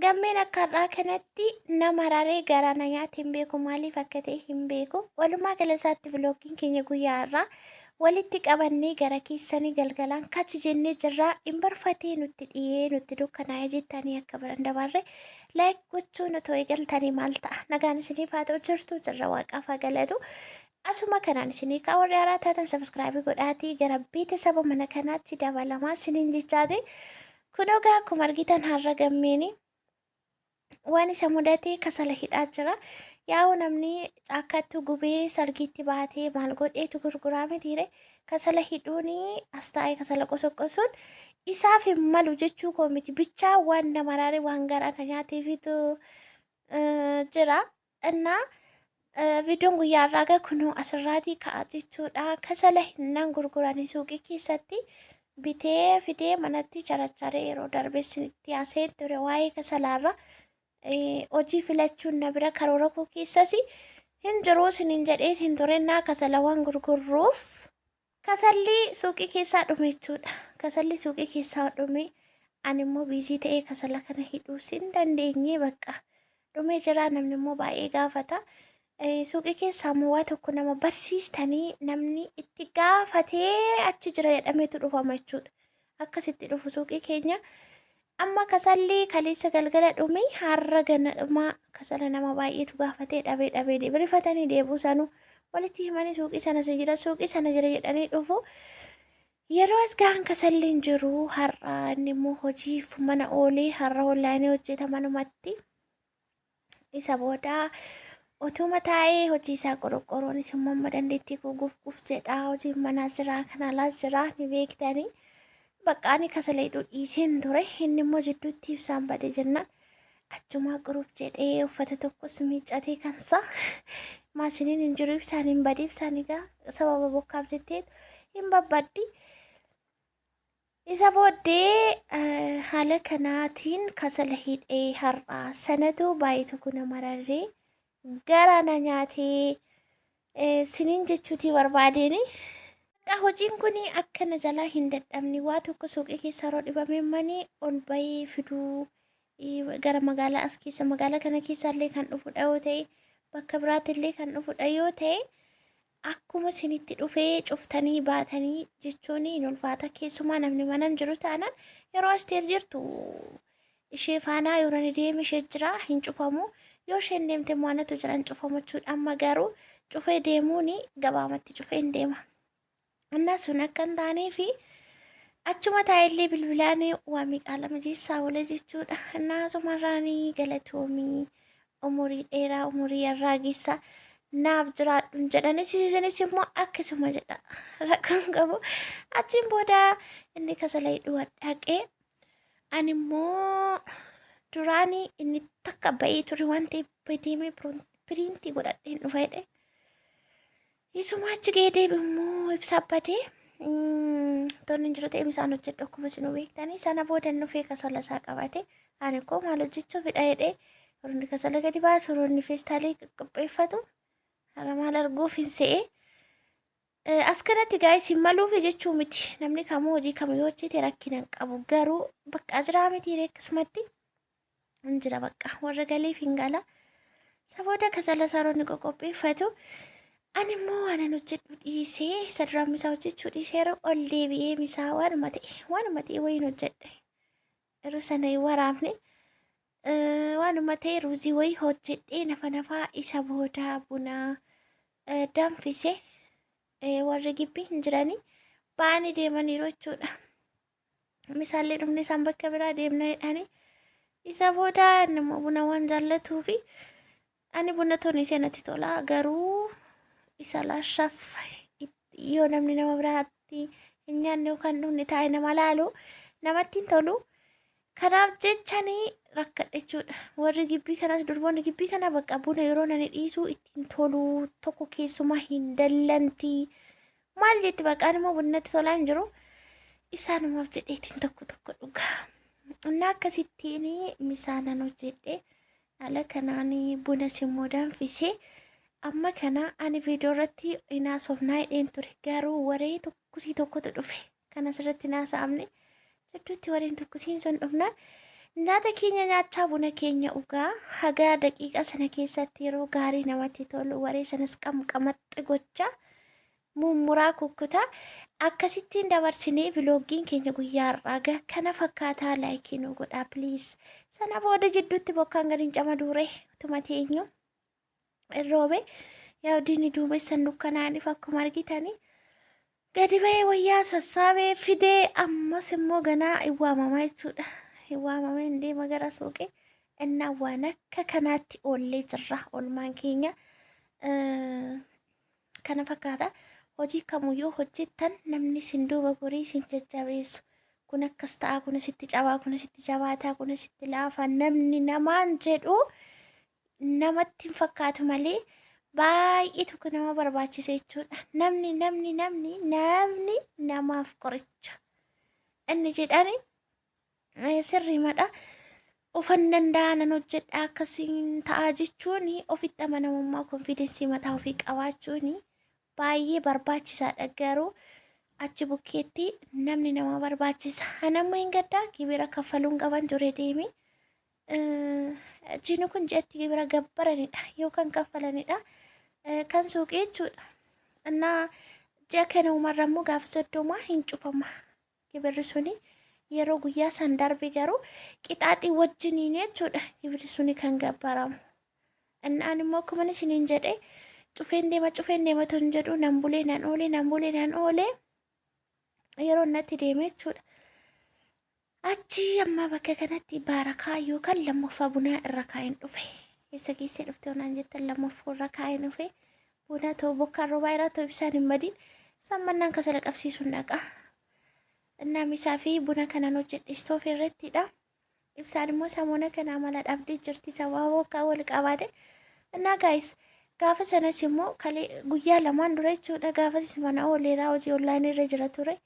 Gammeen akka har'aa kanatti na mararee garaa na nyaate hin beeku maaliif akka ta'e hin beeku. Walumaa gala isaatti viloogiin keenya guyyaa har'aa walitti qabannee gara keessanii galgalaan kachi jennee jirraa hin barfatee nutti dhiyee nutti dukkanaa'ee jettanii akka biran dabarre laayik gochuun otoo eegaltanii maal ta'a nagaan isiniif haa ta'u jirtu jirra waaqaaf haa galatu. Asuma kanaan isinii kaa warri haaraa taatan sabiskiraabii godhaatii gara beetesaba mana kanaatti dabalamaa isiniin jechaati. Kunoo gaa akkuma argitan har'a gammeeni waan isa mudate kasala hidhaa jira. Yaa'u namni caakkaatti gubee sargiitti baatee maal godheetu gurguraa mitiire kasala hidhuun as taa'ee kasala qosoqqosuun isaaf hin malu jechuu koo miti bichaa waan na maraare waan garaa na nyaateefitu jira. Innaa viidiyoon guyyaa har'aa gaa kunoo asirraatii ka'a jechuudha. Kasala hinnaan gurguranii suuqii keessatti bitee fidee manatti characharee yeroo darbe isinitti haasa'een ture waa'ee kasalaarra. Hojii filachuun na bira karoora koo keessas hin jiru isiniin jedheetiin ture innaa kasala waan gurgurruuf. Kasalli suuqii keessaa dhume jechuudha. Kasalli suuqii keessaa dhume. Ani immoo biizii ta'ee kasala kana hidhuus hin dandeenye bakka. Dhumee jira namni immoo baay'ee gaafata. Suuqii keessaa immoo waa tokko nama barsiistanii namni itti gaafatee achi jira jedhameetu dhufama jechuudha. Akkasitti dhufu suuqii keenya. Amma kasalli kaleessa galgala dhume har'a ganama kasala nama baay'eetu gaafatee dhabee dhabee deebi rifatanii deebi'u sanuu walitti himanii suuqii sana si jira suuqii sana jira jedhanii dhufu. Yeroo as gahan kasalli hin jiru har'a inni immoo hojiif mana oolee har'a onlaayinii hojjeta manumatti. Isa booda otuma taa'ee hojii isaa qoroqoroonis immoo amma dandeettii koo guf guf jedha hojiin manaas jira kan alaas jira ni beektanii. Bakka ani kasala hidhuu dhiiseen ture inni immoo jidduutti ibsaan bade jennaan achumaa quruuf jedhee uffata tokkos miiccatee kansaa maashiniin hin jiru ibsaan hin bade ibsaan egaa sababa bokkaaf jettee hin babbaddi. Isa booddee haala kanaatiin kasala hidhee har'aa sanatu baay'ee tokko na mararree garaa na nyaatee siniin jechuutii barbaadeeni. Bakka hojiin kun akka na jalaa hin dadhabne waa tokko suuqii keessa yeroo dhibame manii ol bahee fiduu gara magaalaa as keessa magaalaa kana keessa illee kan dhufudha yoo ta'e bakka biraatti illee kan dhufudha yoo ta'e Akkuma isinitti dhufee cuftanii baatanii jechuun hin ulfaata. Keessumaa namni mana hin jiru taanaan yeroo asteer jirtu ishee faanaa yeroo inni deeme ishee jira hin cufamu. Yoo isheen deemte immoo anatu jira hin cufamu jechuudha. Amma garuu cufee deemuun gabaamatti cufee hin deema. Innaa sun akka hin taanee fi achuma taa'ellee bilbilaan waa meeqaa lama jeessaa oola jechuudha. Innaa asumarraan galatoomii umurii dheeraa umurii arraageessa naaf jiraadhuun jedhanis isinis immoo akkasuma jedha rakkoon qabu. Achiin booda inni kasala hidhuu dhaqee ani immoo duraanii inni takka ba'ee ture waan ta'eef deemee piriintii godhadheen dhufa jedhe. Isuma achi ga'ee deebi immoo ibsaa badee tonni hin jiru ta'e isaan hojjedhu akkuma isin beektanii sana booda inni dhufee kasala isaa qabate ani koo maal hojjechuufidha jedhee yeroo kasala gadi baasu yeroo inni feestaalii qopheeffatu har'a maal arguuf hin se'e. As kanatti gaa isin maluufi jechuu miti namni kamuu hojii kamuu yoo hojjete rakkina hin qabu garuu bakka jiraa miti akkasumatti hin jira bakka warra galeef hin gala. Isa booda kasala saroonni qoqopheeffatu. Ani immoo waanan hojjedhu dhiisee isa duraan misaa hojjechuu dhiisee yeroo ol deebi'ee misaa waanuma ta'e wayiin hojjedhe. Yeroo sana hin waraabne waanuma ta'e ruuzii wayii hojjedhee nafa nafaa isa booda buna danfise warri gibbii hin jiranii ba'anii deemaniiru jechuudha. Misaallee dhufne isaan bakka biraa deemna jedhanii isa booda inni immoo buna waan jaallatuu fi ani buna toni ishee natti tola garuu isa laashaaf yoo namni nama biraatti hin nyaanne yookaan dhufne taa'e nama laalu namatti hin tolu. Kanaaf jechanii rakkadhe jechuudha. Warri gibbii kanas durboonni gibbii kana bakka buna yeroo nani dhiisuu ittiin tolu tokko keessumaa hin dallanti. Maal jetti bakka ani immoo bunni natti tolaa hin jiru. Isaanumaaf jedheetiin tokko tokko dhuga. Innaa akkasittiin misaanan hojjedhe. Haala kanaan bunas immoo danfise. Amma kana ani viidiyoo irratti hin haasofnaa jedheen ture. Garuu waree tokkosii tokkotu dhufe. Kan asirratti hin haasa'amne. Jidduutti wareen tokkosiin sun dhufnaan Nyaata keenya nyaachaa buna keenya dhugaa haga daqiiqa sana keessatti yeroo gaarii namatti tolu waree sanas qamqamaxxi gochaa mummuraa kukkutaa akkasittiin dabarsinee viloogiin keenya guyyaa har'aa gaa kana fakkaataa. Like nu godhaa please. Sana booda jidduutti bokkaan gadi hin camaduure, utuma teenyu roobe. Yaa diinni duumessan dukkanaaniif akkuma argitanii gadi ba'ee wayyaa sassaabee fidee, ammas immoo ganaa hin waamamaa jechuudha. Hin waamamee hin deema gara suuqii. Innaa waan akka kanaatti oollee jirra. Oolmaan keenya kana fakkaata. Hojii kamuyyuu hojjettan namni isin duuba gorii isin jajjabeessu. Kun akkas ta'a, kun sitti cabaa, kun sitti jabaataa, kun sitti laafa namni namaan jedhu namatti hin fakkaatu malee baay'ee tokko nama barbaachisa jechuudha. Namni namni namni namni namaaf qoricha. Inni jedhani sirriimadha. Ufan danda'a, nan hojjedha, akkasiin ta'a jechuun ofitti amanamummaa, confidence mataa ofii qabaachuun baay'ee barbaachisaadha. Garuu achi bukkeetti namni nama barbaachisa. Anammoo hin gaddaa gibira kaffaluun qaban ture deemi. Jiini kun ji'atti gibira gabbaranidha yookaan kaffalanidha. Kan suuqii jechuudha. Innaa ji'a kana umarra immoo gaafa 30 hin cufama. Gibirri suni yeroo guyyaa san darbe garuu qixaaxii wajjiniin jechuudha gibirri suni kan gabbaramu. Innaan immoo akkuma isiniin jedhe cufeen deema, cufeen deema tun jedhu, nan bulee nan oolee, nan bulee nan oolee, yeroo natti deeme jechuudha. Achi amma bakka kanatti baarakaa yookaan lammaffaa bunaa irra kaa'een dhufe. Eessa geessee dhufte onaan jettan, lammaffaa irra kaa'een dhufe. Buna ta'u bokkaan roobaa irraa ta'u ibsaan hin badiin. Isaan mannaan kasala qabsiisuun dhaqa. Innaa misaa fi buna kanan hojjedhe istoofii irrattidha. Ibsaan immoo samoona kana amala dhabdee jirti sababa bokkaa wal qabaate. Innaa guys, gaafa sanas immoo guyyaa lamaan dura jechuudha, gaafas mana ooleeraa hojii online irra jira ture.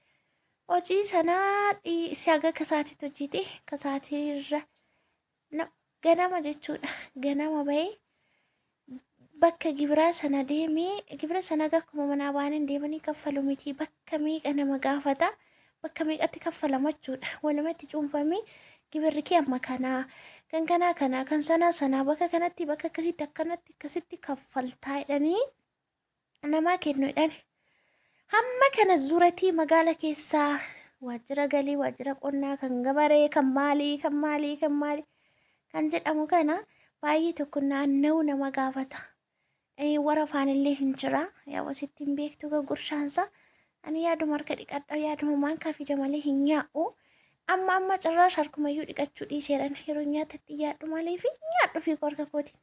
Hojii sanaa si haga kasaatitti hojiiti kasaatirra ganama jechuudha. Ganama bahee bakka gibiraa sana deemee, gibira sana akkuma manaa baaniin deemanii kaffalu miti, bakka meeqa nama gaafata, bakka meeqatti kaffalama jechuudha. Walumatti cuunfamee gibirri kee amma kanaa, kan kanaa kanaa, kan sanaa sanaa, bakka kanatti, bakka akkasitti, akkanatti akkasitti kaffaltaa jedhanii namaa kennu jedhani. Hamma kana zuratii magaala keessaa waajjira galii, waajjira qonnaa, kan gabaree, kan maalii, kan maalii, kan maalii kan jedhamu kana baay'ee tokko naanna'uu nama gaafata. Warafaan illee hin jira. Yaa wasitti hin beektu gurshaansa. Ani yaaduma harka dhiqadha, yaaduma maankaa fida malee hin nyaa'u. Amma amma cirraash harkumayyuu dhiqachuu dhiiseeran, yeroo nyaatatti yaadhu malee fi nyaadhu fi harka kootiin.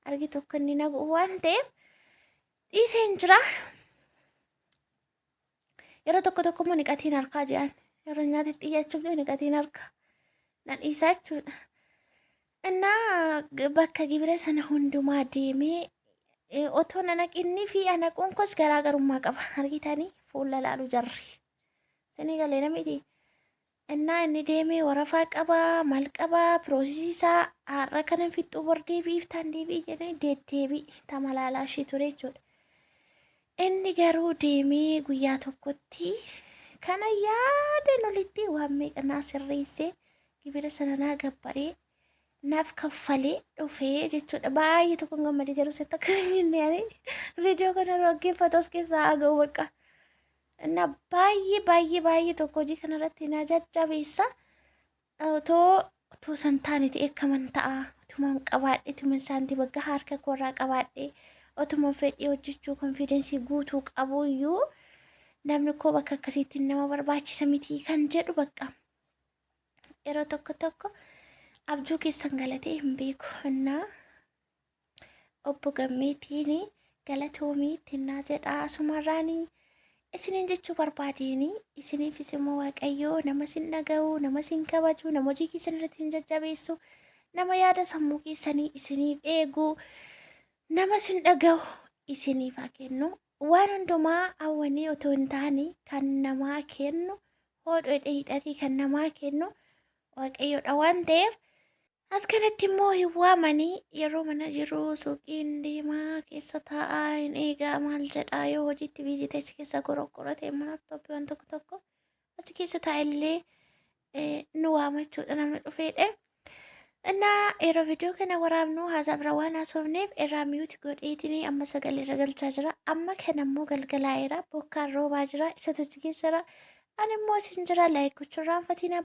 Argi tokko inni nagu waan ta'eef dhiisee hin jira. Yeroo tokko tokko immoo niqatiin harkaa jedhan, yeroo nyaatatti xiyyachuuf niqatiin harka nan dhiisaa jechuudha. Innaa bakka gibira sana hundumaa deemee otoo nanaqinni fi anaquun kos garaagarummaa qaba. Argitanii fuula laalu jarri. Isinii galee namiti. Innaa inni deemee warafaa qabaa, maal qabaa, process isaa har'a kanan fixxuu bor deebii, iftaan deebii jedhanii deddeebii tamalaalaa ishii ture jechuudha. Inni garuu deemee guyyaa tokkotti kana yaadan olitti waan meeqa naa sirreessee, gibira sana naa gabbaree, naaf kaffalee dhufee jechuudha. Baay'ee tokkoon gammadee, garuu sitti akka hin jenne viidiyoo kana yeroo dhaggeeffatu as keessaa haa ga'u bakka. Innaa baay'ee baay'ee baay'ee tokko hojii kanarratti na jajjabeessa. Otoo san taane ta'e akkaman ta'a? Otuma qabaadhe, otuma saantii bakka harka koorraa qabaadhe, otuma fedhii hojjechuu confidence guutuu qabu iyyuu namni koo bakka akkasiitti nama barbaachisa miti kan jedhu bakka. Yeroo tokko tokko abjuu keessan galatee hin beeku. Innaa obbo Gammeetiin galatoomii tinnaa jedha asumarraanii isiniin jechuu barbaadeen. Isiniifis immoo Waaqayyoo nama isin dhaga'u, nama isin kabaju, nama hojii keessan irratti isin jajjabeessu, nama yaada sammuu keessanii isiniif eegu, nama isin dhaga'u isiniif haa kennu. Waan hundumaa hawwanii otoo hin taane kan namaa kennu, hodhu hidhatii kan namaa kennu Waaqayyoodha waan ta'eef. As kanatti immoo hin waamanii, yeroo mana jiru suuqiin deemaa keessa taa'aa hin eegaa maal jedhaa, yoo hojiitti busy ta'e achi keessa goroggorate immoo laptop waan tokko tokko achi keessa taa'ellee nu waama jechuudha namni dhufeedhe. Innaa yeroo viidiyoo kana waraabnu haasaa bira waan haasofneef irraa mute godheetiin amma sagalee irra galchaa jira. Amma kana immoo galgalaa'eera. Bokkaan roobaa jira. Isatu achi keessa jira. Ani immoo isin jira. Like gochuu irraanfatina.